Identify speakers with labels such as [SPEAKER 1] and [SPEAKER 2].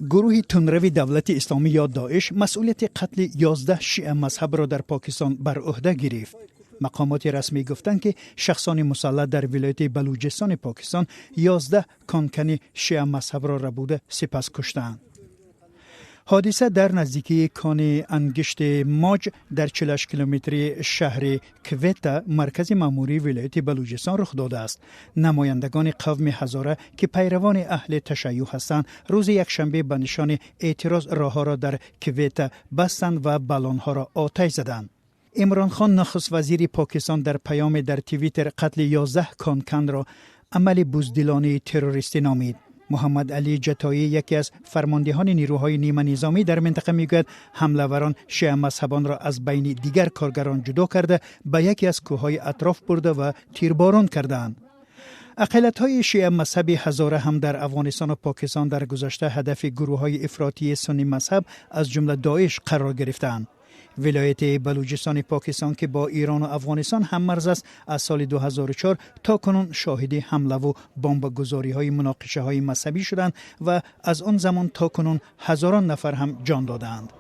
[SPEAKER 1] Гурӯҳи тундрави Давлати Исломӣ ё Доиш масъулияти қатли 11 шиа мазҳабро дар Покистон бар уҳда гирифт. Мақомоти расмӣ гуфтанд, ки шахсони мусаллаҳ дар вилояти Балуҷистони Покистон 11 конкани шиа мазҳабро рабуда, сипас куштаанд. Ҳодиса дар наздикии кони ангишти Моҷ дар 48 километри шаҳри Квета, маркази маъмурии вилояти Балуҷистон, рух додааст. Намояндагони қавми ҳазора, ки пайравони аҳли ташайюъ ҳастанд, рӯзи якшанбе ба нишони эътироз роҳҳоро дар Квета бастанд ва баллонҳоро оташ заданд. Имронхон, нахуст вазири Покистон, дар паёме дар Твиттер қатли 11 конканро амали буздилонаи террористӣ номид. Муҳаммад Алӣ Ҷатоӣ, яке аз фармондеҳони нирӯҳои ниманизомӣ дар минтақа, мегӯяд, ҳамлаварон шиамазҳабонро аз байни дигар коргарон ҷудо карда, ба яке аз кӯҳҳои атроф бурда ва тирборон кардаанд. Ақалиятҳои шиа мазҳаби ҳазора ҳам дар Афғонистону Покистон дар гузашта ҳадафи гурӯҳҳои ифротии суннӣ мазҳаб, аз ҷумла Доиш, қарор гирифтаанд. Вилояти Балуҷистони Покистон, ки бо Ирону Афғонистон ҳаммарз аст, аз соли 2004 то кунун шоҳиди ҳамлаву бомбагузориҳои муноқишаҳои мазҳабӣ шуданд ва аз он замон то кунун ҳазорон нафар ҳам ҷон додаанд.